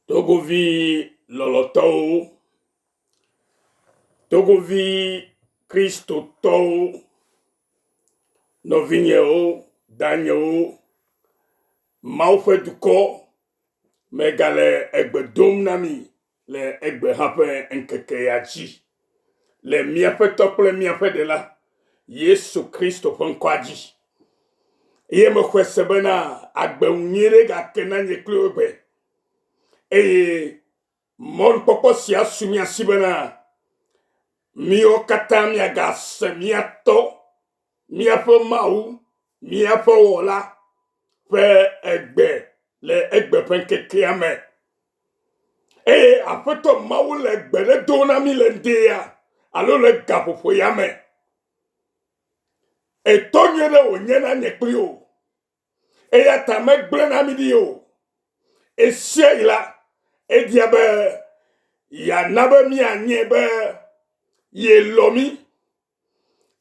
Togovi lɔlɔtɔwo, Togovi kristotɔwo, nɔvinyewo, danyewo, Mawu ƒe dukɔ, megale egbe dom na mi le egbe hã ƒe ŋkeke ya dzi le míaƒe Tɔ kple míaƒe Ɖela Yesu Kristo ƒe ŋkɔa dzi. Eye mexɔe se bena agbe ŋu nyui ɖe gake na nye kple wò egbe. Eye mɔnukpɔkpɔ sia su mía si bena míwo katã míagase mía Tɔ, míaƒe Mawu, míaƒe Wɔla ƒe egbe le egbe ƒe ŋkekea me. Eye Aƒetɔ Mawu le gbe ɖe dom na mí le ŋdi ya alo le gaƒoƒo ya me. Etɔ nyui ɖe wònye na nye kpli wò. Eya ta megblẽ na mí ɖi o. Ɣesiaɣi la, edia be yeana be míanye be yelɔ̃ mí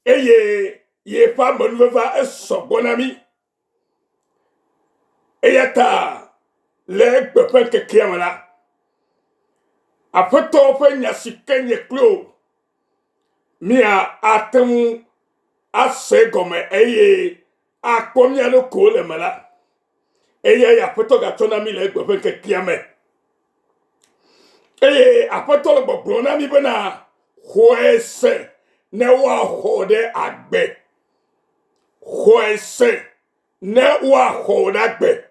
eye yeƒe amenuvevea esɔ gbɔ na mí. Eya ta le egbe ƒe ŋkekea me la, Aƒetɔ ƒe nya si ke nye kple wò mía ate ŋu ase egɔme eye akpɔ mía ɖokuiwo le eme la, eyae Aƒetɔ gatsɔ na mí le egbe ƒe ŋkekea me. Eye Aƒetɔ le gbɔgblɔm na mí bena, xɔe se ne woaxɔ ɖe agbe. Xɔe se ne woaxɔ wò ɖe agbe.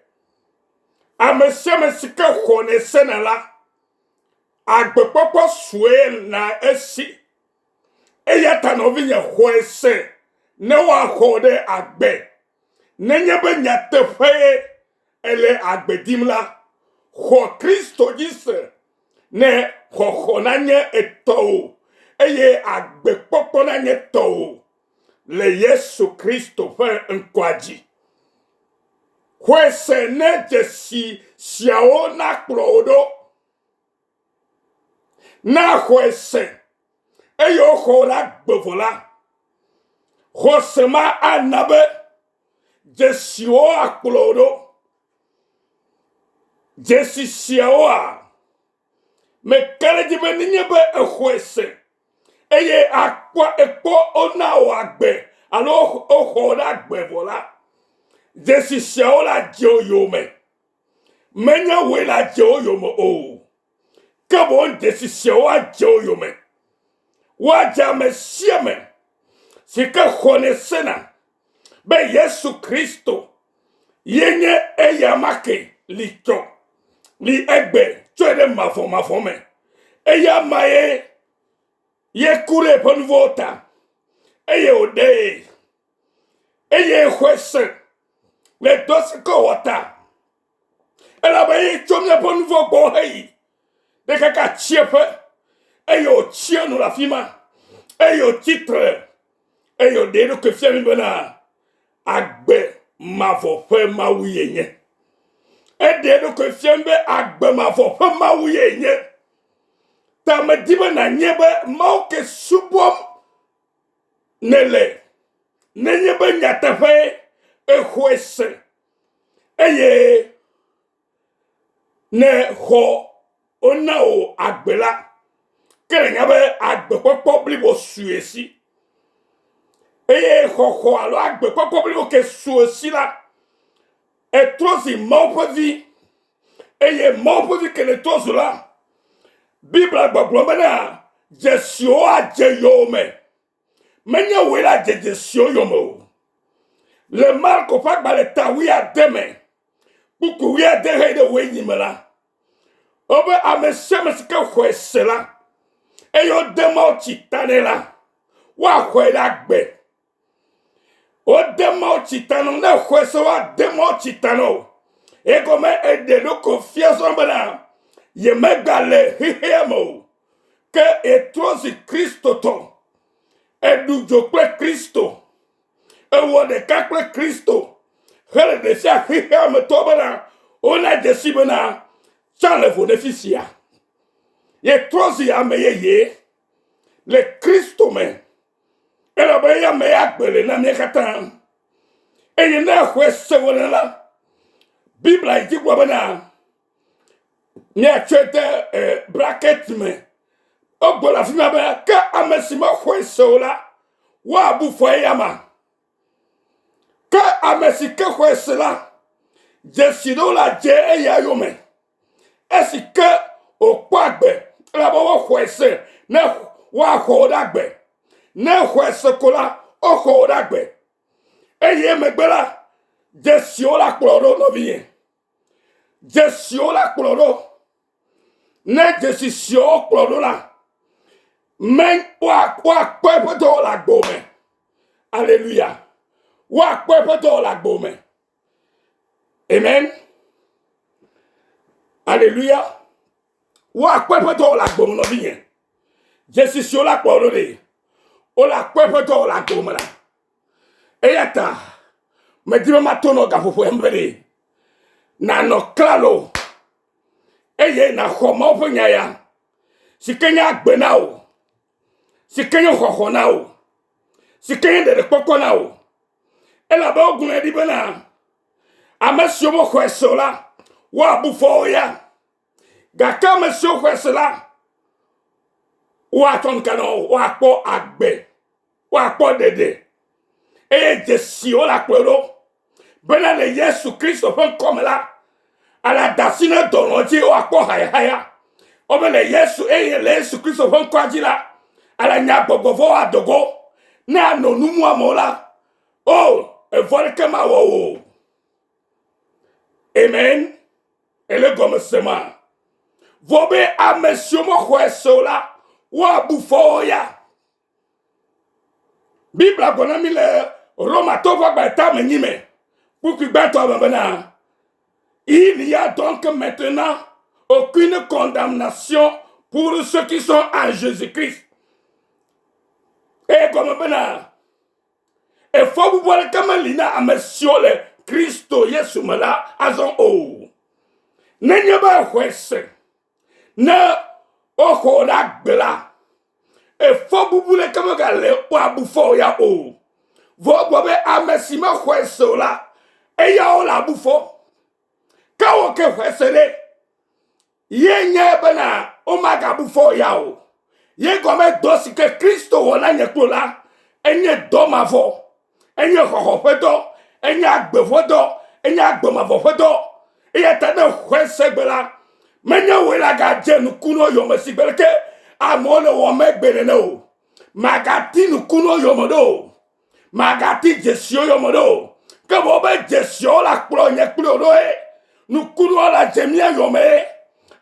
Ame sia ame si ke xɔnɛ sena la, agbekpɔkpɔ sue na esi. Eya ta nɔvinye xɔe se ne woaxɔ ɖe agbe. Nenye be nyateƒee èle agbe dim la, xɔ Kristo dzi se ne xɔxɔ nanye etɔwò eye agbekpɔkpɔ nanye tɔwò le Yesu Kristo ƒe ŋkɔa dzi. Xɔe se ne dzesi siawo nakplɔ wò ɖo. Na xɔe se eye woxɔ wò ɖe agbe vɔ la, xɔse ma ana be dzesiwo akplɔ wò ɖo. Dzesi siawoa, meka ɖe edzi be nenye be exɔe se eye akpɔ ekpɔ wona wò agbe alo woxɔ wò ɖe agbe vɔ la, dzesi siawo la dze wò yome. Menye wòe la dze wo yome o, ke boŋ dzesi siawo adze wo yome. Woadze ame sia ame si ke xɔnɛ sena be Yesu Kristo ye nye eyama ke li tsɔ li egbe tsɔe ɖe mavɔmavɔ me. Eya mae ye ku ɖe eƒe nu vɔ̃wo ta eye wòɖee eye xɔe se le dɔ si ke wòwɔ ta. Elabe ye tso míaƒe nu vɔ̃ gbɔ heyi ɖe kaka tsiẽƒe eye wòtsia nu le afi ma eye wòtsi tre eye wòɖe eɖokui fia mí bena agbe mavɔ ƒe Mawu yenye. Eɖe eɖokui fia mí be agbe mavɔ ƒe Mawu yenye. Ta medi be nànye be Mawu ke subɔm nèle nenye be nyateƒee exɔe se eye ne xɔ wona wò agbe la, ke nènya be agbekpɔkpɔ blibo su ye si. Eye xɔxɔ alo agbekpɔkpɔ blibo ke su esi la, etrɔ zi Mawu ƒe vi. Eye Mawu ƒe vi ke nètrɔ zu la, Biblia gbɔgblɔ bena dzesiwo adze yowòme. Menye wòe la dze dzesiwo yome o. Le Marko ƒe agbalẽ ta wuiade me, kpukpui wuiade heyi ɖe wuienyi me la, wobe ame sia ame si ke xɔe se la, eye wode mawutsi ta nɛ la, woaxɔe ɖe agbe. Wode mawutsi ta nɔ, ne xɔe se woade mawutsi ta nɔ o. Egɔme eɖe ɖokui fia zɔ bena yemegale xexea me o, ke etrɔ zi Kristotɔ. Eɖu dzo kple Kristo. Ewɔ ɖeka kple Kristo hele ɖe sia xexea me tɔ bena wona dzesi bena tsã le vo ɖe fifia. Yetrɔ zi ame yeye le Kristo me elabe eya me agbe le na mía katã. Eye ne exɔe se wɔ la, Biblia yi dzi gblɔ bena Míatsɔe de eh, bracket me. Wogblɔ le afi ma be ke ame si mexɔe se o la, woabu fɔ eyama. Ke ame si ke xɔe se la, dzesi ɖewo la dze eya yome. Esi ke wòkpɔ agbe, elabe woxɔe se ne woaxɔ wo ɖe agbe. Ne exɔe se ko la, woxɔ wo ɖe agbe. Eye emegbe la, dzesiwo la kplɔ ɖo nɔvinye. Dzesiwo la kplɔ ɖo. Ne dzesi siwo kplɔ ɖo la, me woakpɔ eƒe dɔwɔ le agbo me. Aleluya. Woakpɔ eƒe dɔwɔ le agbo me. Amen. Aleluya. Woakpɔ eƒe dɔwɔ le agbo me nɔvinye. Dzesi siwo la kplɔ ɖo ɖe. Wole akpɔ eƒe dɔwɔ le agbo me la. Eya ta medi be mato nɔ gaƒoƒo ya me ɖe. Nànɔ klalo eye nàxɔ Mawu ƒe nya ya si ke nye agbe na wò, si ke nye xɔxɔ na wò, si ke nye ɖeɖekpɔkpɔ na wò. Elabe wogblɔe ɖi bena ame siwo mexɔe se o la, woabu fɔ wo ya. Gake ame siwo xɔe se la, woatsɔ nu ka na wo? Woakpɔ agbe, woakpɔ ɖeɖe eye dzesiwo le akplɔe ɖo bena le Yesu Kristo ƒe ŋkɔ me la, ale ada asi ne dɔnɔ dzi woakpɔ hayahaya. Wobe le Yesu eye le Yesu Kristo ƒe ŋkɔa dzi la, ale nya gbɔgbɔ vɔ̃wo ado go. Ne anɔ nu mu amewo la, o evɔ ɖeke mawɔ o. Amen. Ele gɔme sema. Vɔ be ame siwo mexɔe se o la, woabu fɔ wo ya. Biblia gblɔ na mí le Romatɔwo ƒe agbalẽ tame nyi me, kpukpui gbãtɔ me bena, Il y a donc maintenant aucune condamnation pour ceux qui sont en Jésus-Christ. Eye gɔme bena, efɔbubu aɖeke meli na ame siwo le Kristo Yesu me la azɔ o. Nenye be exɔe se, ne woxɔ wò ɖe agbe la, efɔbubu ɖeke megale woabu fɔ wò ya o. Vɔ wogblɔ be ame si mexɔe se o la, eya wole abu fɔ. Ke wò ke xɔe se ɖe, ye nye bena womagabu fɔ ya o. Ye gɔme dɔ si ke Kristo wɔ na nye kplo la, enye dɔ mavɔ, enye xɔxɔ ƒe dɔ, enye agbe ƒe dɔ, enye agbe mavɔ ƒe dɔ. Eya ta ne xɔe se gbe la, menye wòe la gadze nukunuwo yome si gbe leke amewo le wɔm egbe nene o. Magati nukunuwo yome ɖo o. Magati dzesiwo yome ɖo o. Ke boŋ be dzesiwo la kplɔ nye kpli wò ɖo ye. Nukunuwo la dze mía yome ye.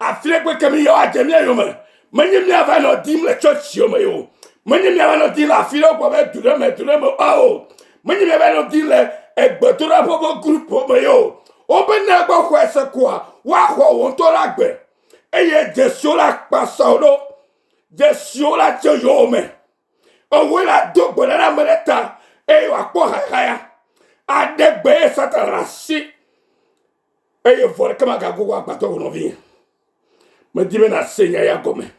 Afi ɖe kpeke mi yewoa dze mía yome. Menye míava nɔ dim le tsɔtsiwo me o. Menye míava nɔ dim le afi ɖe gbɔ be du ɖe me, du ɖe me o. Menye míava nɔ dim le egbedoɖaƒe ƒe grupuwo me o. Wobe ne egbe xɔe se koa, woaxɔ wò ŋutɔ ɖe agbe. Eye dzesiwo la kpasa wò ɖo. Dzesiwo la dze yowòme. Ewoe la do gbe ɖa na ame ɖe ta eye wòakpɔ xaxaya. Aɖe gbe ye Satana le asi eye vɔ ɖeke magagogo agbadɔ o nɔvinye. Medi be nàse nya ya gɔme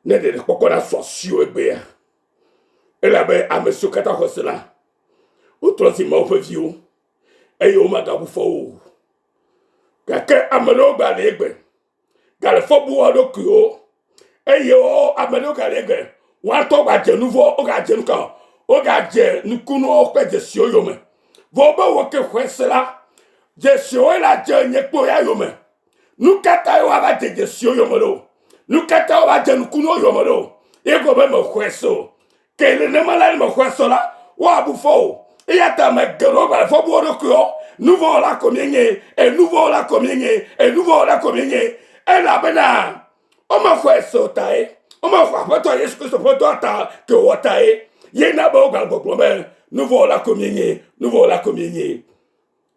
ne ɖeɖekpɔkpɔ nasu asiwò egbea. Elabe ame siwo katã xɔ se la, wotrɔ zi Mawu ƒe viwo eye womagabu fɔ wo o. Gake ame ɖewo gale egbe gale fɔ bu wo ɖokuiwo eye wo ame ɖewo gale egbe woatɔ gadze nu vɔ wogadze nu ka wogadze nukunuwo kple dzesiwo yome. Vɔ be wò ke xɔe se la, dzesiwo la dze nye kpo ya yome. Nu ka tae woava dze dzesiwo yome ɖo? Nu ka tae woava dze nukunuwo yome ɖo? Ye gblɔ be mexɔe se o. Ke nenema la ne mexɔe se o la, woabu fɔ o. Eya ta ame geɖewo gale fɔ bu wo ɖokuiwo. Nuvɔ̃wɔla ko míenye, enuvɔ̃wɔla ko míenye, enuvɔ̃wɔla ko míenye. Elabena womexɔe se o tae. Womexɔ Aƒetɔ Yesu Kristo ƒe dɔa ta ke wɔ tae. Ye na be wogale gbɔgblɔm be nuvɔ̃wɔla ko míenye, nuvɔ̃wɔla ko míenye.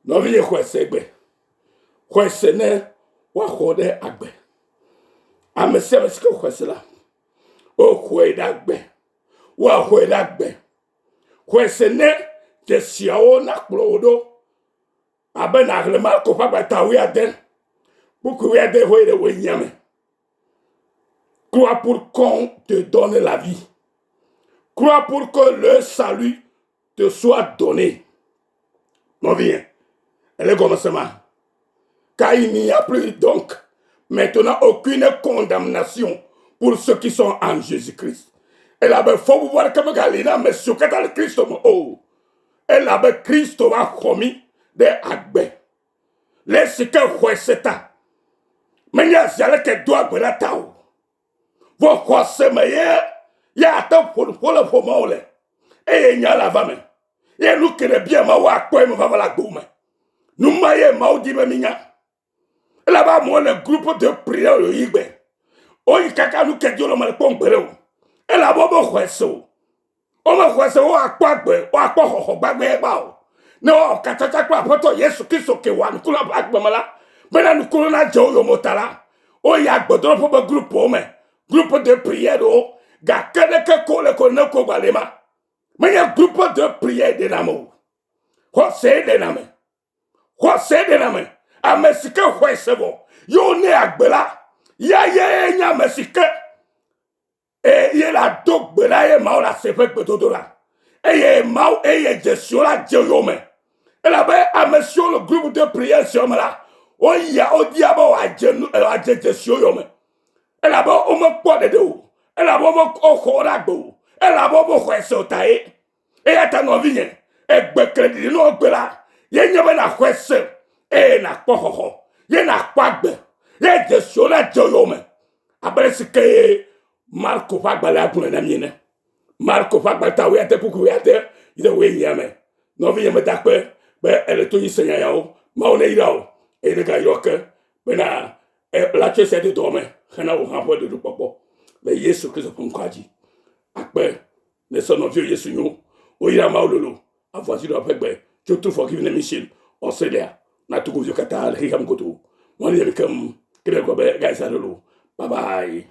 Nɔvinye xɔe se egbe. Xɔe se ne woaxɔ ɖe agbe. Ame sia ame si ke xɔe se la, woxɔe ɖe agbe. Woaxɔe ɖe agbe. Xɔe se ne dzesiawo nakplɔ wò ɖo abe nàxlẽ Marko ƒe agbalẽ ta wuiade, kpukpui wuiade vɔ yi ɖe wuienyi me. Crois pour qu'on te donne la vie. Crois pour que le salut te soit donné. Nɔvinye, ele gɔme sema? Car il n'y a plus donc. Maintenant aucune condamnation pour ceux qui sont en Jésus-Christ. Elabe fɔbubu aɖeke megali na ame siwo katã le Kristo me o. Elabe Kristo va xɔ mí ɖe agbe le esi ke xɔe se ta. Menye zi aleke doa gbe ɖa ta o. Vɔ xɔse me ye ye ate ƒo nuƒo le ƒomewo le eye nya la va me. Ye nu ke ɖe bia Mawu akpɔ eme vava le agbewo me. Nu ma ye Mawu di be mínya. Elabe amewo le groupe de prière yoyi gbe. Woyi kaka nu ke di wole mele kpɔm gbeɖe o. Elabe womexɔe se o. Womexɔe se woakpɔ agbe, woakpɔ xɔxɔ gbagbe gba o. Ne woawɔ katsatsa kple Aƒetɔ Yesu Kristo ke wɔ nuku le eƒe agbe me la, bena nuku nadze wo yome ta la, woyi agbedɔɖoƒe be groupewo me, groupe de prière wo, gake ɖeke ko le ko ne ko gba le ma. Menye groupe de prière ɖena ame o. Xɔsee ɖena ame. Xɔse ɖena ame. Ame si ke xɔe se vɔ ye wonɛ agbe la, ya ye nye ame si ke eye la do gbe ɖa ye Mawu la se eƒe gbedodoɖa. Eye Mawu eye dzesiwo la dze yome. Elabe ame siwo le groupe de prière siawo me la, woyia wodia be wòadze nu wòadze dzesiwo yome. Elabe womekpɔ ɖeɖe o. Elabe womexɔ wo ɖe agbe o. Elabe womexɔe se o ta ye. Eya ta nɔvinye, egbe kleɖiɖi na wò gbe la, ye nye be nàxɔe se eye nàkpɔ xɔxɔ, ye nàkpɔ agbe, ye dzesiwo nadze yowòme abe ale si ke Marko ƒe agbalẽa gblɔe na mí ene. Marko ƒe agbalẽ ta wuiade kpukpui wuiade yi ɖe wuienyia me. Nɔvinye, meda akpe be èle to dzi se nya yawo. Mawu neyra wò eye negayra ke bena la tsɔ esia de dɔ me hena wò hã ƒe ɖeɖekpɔkpɔ le Yesu Kristo ƒe ŋkɔa dzi. Akpe. Ne sɔ nɔviwo Yesu nyo, woyra Mawu lolo, avɔazi ɖo aƒe gbe tso True Forgiveness Mission, Australia, na togoviwo katã le xexea me godoo. Mɔnu yɛ mi keŋ, ke ɖe gblɔ be guys aɖe lo. Bye bye.